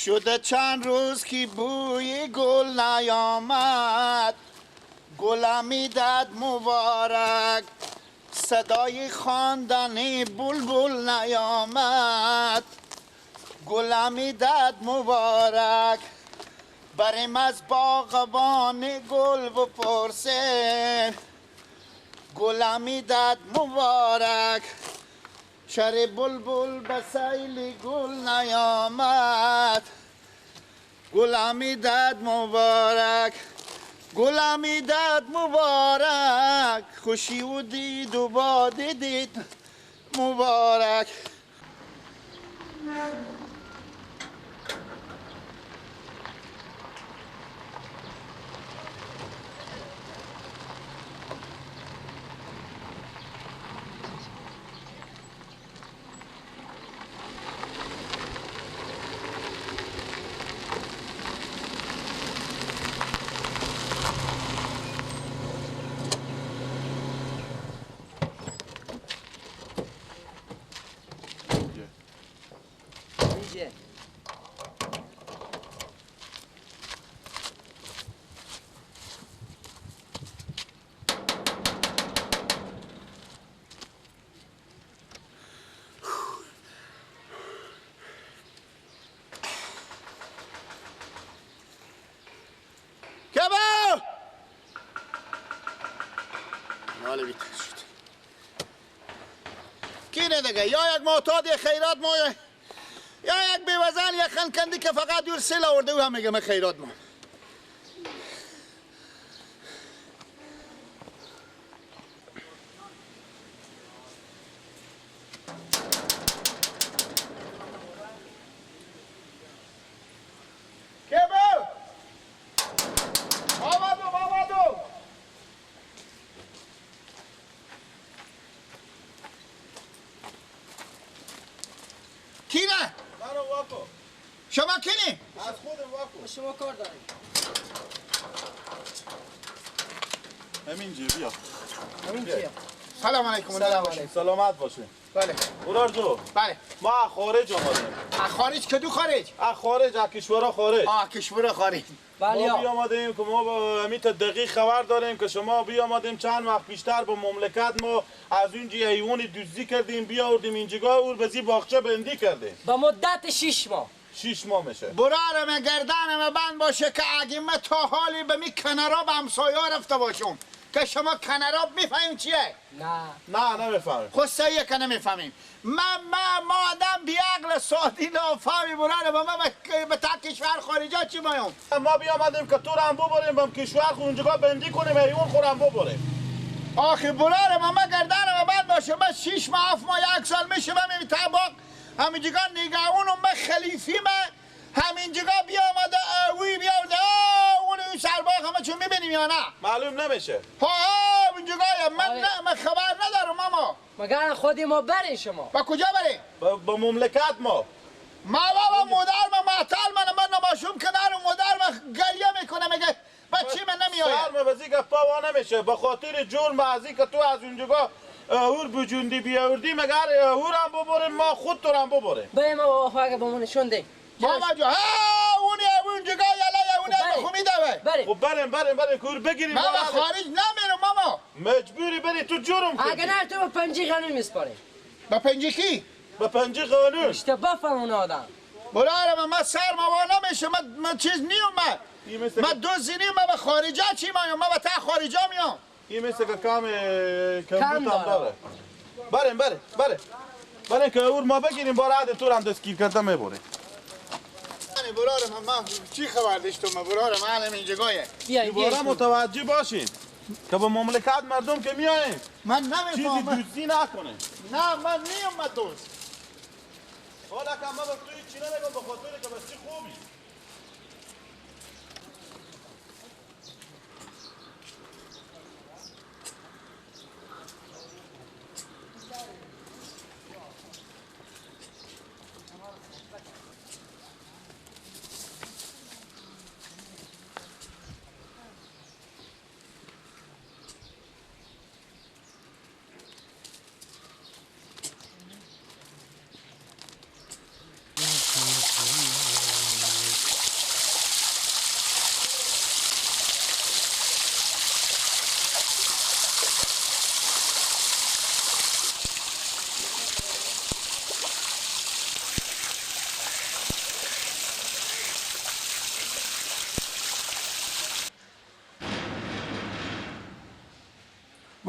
شده چند روز که بوی گل نیامد، گل میداد مبارک، صدای خواندن بلبل نیامد، گل میداد مبارک. بریم از باغبان گل بپرسیم، گل میداد مبارک، شر بلبل به سیل گل نیامد، گل میداد مبارک، گل میداد مبارک، خوشی و دید و باد دید مبارک. کینه دیگه، یا یک معتاد یا خیرات ما، یا یک بیوزن یا خنکندی که فقط دور سیل آورده او هم میگه من خیرات ما. شما کینی؟ از خودم واکو. شما کار داریم. همینجا بیا. همینجا. سلام علیکم. سلام علیکم. سلامت باشین. بله. برارجو. بله. ما از خارج آمدیم. از خارج کدو خارج؟ از خارج، از کشورها خارج. آه کشورها خارج. بله. ما بیامدیم که ما با همین تا دقیق خبر داریم که شما بیامدیم چند وقت بیشتر با مملکت ما از اونجا حیوان دزدی کردیم بیاوردیم اینجا اور به زی باغچه بندی کردیم. به مدت 6 ماه. 6 ماه میشه. برارم گردنم بند باشه که اگه من تا حالی به می کنراب همسایه رفته باشم که شما کنراب میفهمیم چیه؟ نه نه نمیفهمیم. خود صحیحه که نمیفهمیم. من آدم بیعقل سادی نافهمی برارم من به تا کشور خارجا چی مایم؟ ما بیامدیم که تو رو هم ببریم به کشور اونجا بندی کنیم حیوان خورم ببریم. آخه برارم من گردنم بند باشه من 6 ماه 7 ماه 1 سال میشه من می طبق همینجا نگهونم من خلیفی من همینجا بیامده اوی بیامده اون اون سرباغ همه چون میبینیم یا نه؟ معلوم نمیشه. ها اینجا من نه من خبر ندارم ماما. مگر خودی ما برین شما. با کجا بریم؟ با مملکت ما. ما بابا مادر من معطل من من نماشوم کنار مادر من گریه میکنه میگه بچه من نمیآید. سر من بزی گپا وا نمیشه به خاطر جرم از اینکه تو از اونجا هور بجوندی بیاوردی مگر هور هم ببریم ما خود تو هم ببریم. بریم ما اگه با ما نشون ده. بابا جو ها اونی اونجا یالا اونی خو میدوه. بریم. خب بریم بریم بریم هور بگیریم. ما خارج نمیرم ماما. مجبوری بری تو جرم کردی. اگه نه تو به پنجی قانون میسپاری. به پنجی کی؟ به پنجی قانون. اشتباه فهم آدم. برارم من سر ما نمیشه من چیز نیم من دوزی نیم من به خارجا چی میام من به تا خارجا میام. این مثل که کم کم داره. بریم بریم بریم بریم که اور ما بگیریم با رد تو هم دستگیر کرده میبریم. برارم من چی خبر داشتم من برارم عالم اینجا بیا متوجه باشین که به مملکت مردم که میایم من نمیفهمم چیزی دزدی نکنه. نه من نیم من دوست. حالا که من به توی چی نمیگم به خاطر که بس چی خوبی.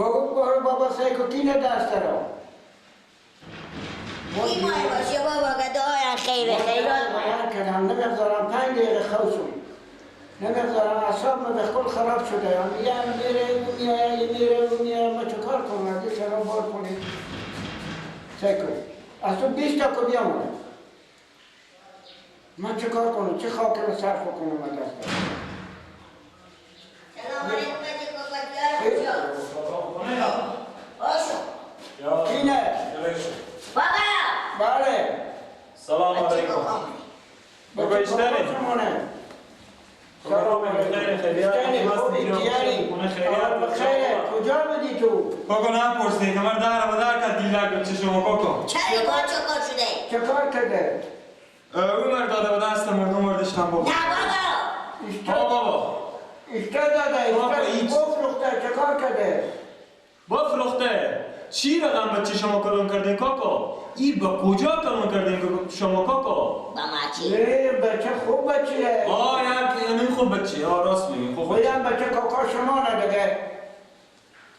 بابا بابا سیکو کینه دست را این مای باشه بابا که دعای خیر خیرات باید کردم نمیگذارم 5 دقیقه خوشم نمیگذارم اعصابم به کل خراب شده یه میره اون میایه یه میره اون میایه ما چه کار کنم از این بار کنیم سیکو از تو 20 تا که بیامونه من چه کار کنم چه خاک رو صرف کنم از دست سلام علیکم بچه کاکا کینه بابا بله سلام علیکم بابا اشتنی سلام علیکم خیره کجا بودی تو؟ کاکا نپرسی کمر در و در کرد دیلک بچه شما کاکا چرا کار چه کار شده؟ چه کار کرده؟ اون مرد داده به دست مردم مردشتم بابا نه بابا بابا اشتا داده اشتا بفروخته چه کار کرده؟ بفروخته چی رقم بچه شما کلون کردین کاکا؟ ای با کجا کلون کردین شما کاکا؟ با ما چی؟ بچه خوب بچه آه یعنی خوب بچه آه راست میگی خوب بچه بچه کاکا شما نه دیگه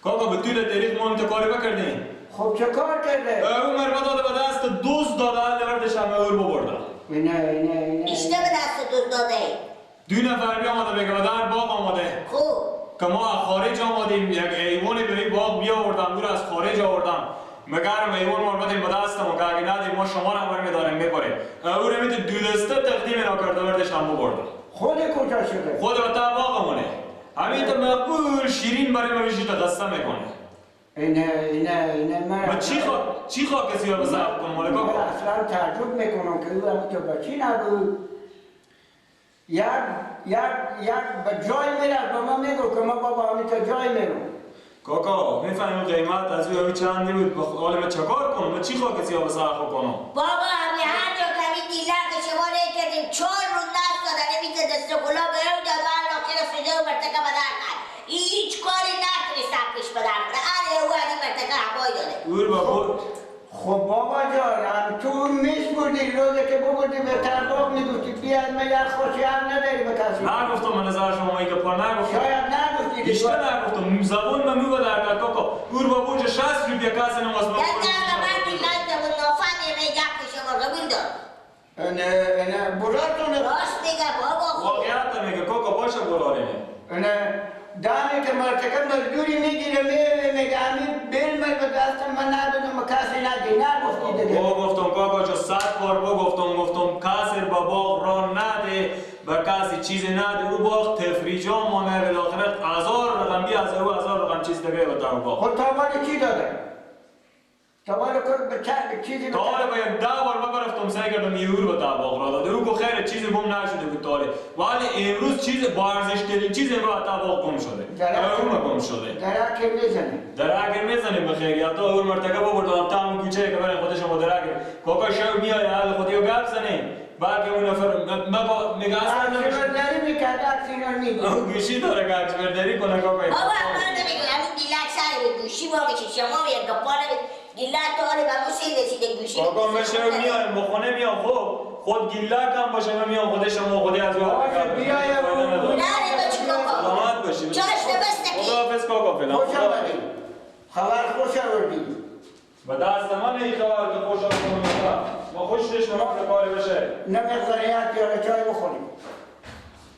کاکا به طول تاریخ ما هم کاری بکردیم خب چه کار کرده؟ اون مرد داده به دست دوست داده لوردش همه اور ببرده اینه اینه اینه اشته به دست دوست داده دو نفر بی آمده بگه در باغ آمده خوب که ما از خارج آمدیم یک ایوان به این باغ بیاوردم دور از خارج آوردم مگرم ایوان ما بدیم به دستم و که اگه ندیم ما شما را هم میداریم میبریم او رو میده دو دسته تقدیم اینا کرده بردش هم ببرده خود کجا شده؟ خود به تا باغمونه همین تا مقبول شیرین برای ما بیشی تا دسته میکنه اینه اینه اینه من چی خواه کسی رو بزرگ کنم مالک آقا؟ من اصلا تعجب میکنم که او همین تا بچی نبود یک به جای میرفت به ما میگو که ما بابا همین تا جای میرم کاکا میفهمیم قیمت از او چند بود با حال من چکار کنم من چی خواه کسی ها بزرگ کنم بابا همین هر جا که همین دیلک شما نکردیم 4 رو دست دادن نمیزه دست گلا به او داد و آخر فیده و مرتکه بدر کرد هیچ کاری نتونستم پیش بدر کنه آره او از این مرتکه هوای داده اور بابا خب بابا جان تو میسپردی روزه که ببردی به ترباغ میگفتی بیاد من یک خوشی هم نداری به کسی نگفتم من نظر شما ایگه پا نگفتم شاید نگفتی بیشتر نگفتم زبون من میگو در کرد کاکا اور بابا اونجا 60 روپیه کسی نماز نه نه من دیلک و نافهمی من یک شما قبول دارم نه نه براتون راست میگه بابا خوب واقعیت میگه کاکا باشه برارینه نه دانی که مرتکه مزدوری میگیره میگه همین بیل من به دست من ندادم کسی ندی نگفتی دیگه با گفتم کاکا چو 100 بار با گفتم کسی با باغ را نده به کسی چیزی نده او باغ تفریجا مانه بالاخره 1000 رقم بی از او 1000 رقم چیز دیگه به تو باغ خب تاوان چی داده؟ تاوان به چیزی تاوان با یک 10 بار بگرفتم سعی کردم یور به باغ را داده او گفت خیر چیزی گم نشده بود تاله ولی امروز چیز با ارزش ترین چیز امروز باغ گم شده اون گم شده درک میزنه درک میزنه به خیریت اون مرتکه بردم تا اون کوچه که برای خودش ما درک کاکا شو میای حال خودیو گپ زنه بعد اون نفر ما میگه اصلا برداری میکرد عکس اینا میگه اون گوشی داره که عکس برداری کنه کاکا بابا من نمیگم همین دیلک سر گوشی واقعی شما یک گپا گیلک تو آره به موسی رسیده گوشی کاکا من شو میایم به خونه میام خب خود گیلک هم باشه من میام خود شما خودی از یاد بیای نه نه چی کاکا سلامت باشی چشم بستکی خداحافظ کاکا فعلا خوش آمدی خبر خوش آوردی به دست من این خبر که خوش آوردم ما خوش نشم کاری بشه نمیگذاری یک پیاله چای بخوریم.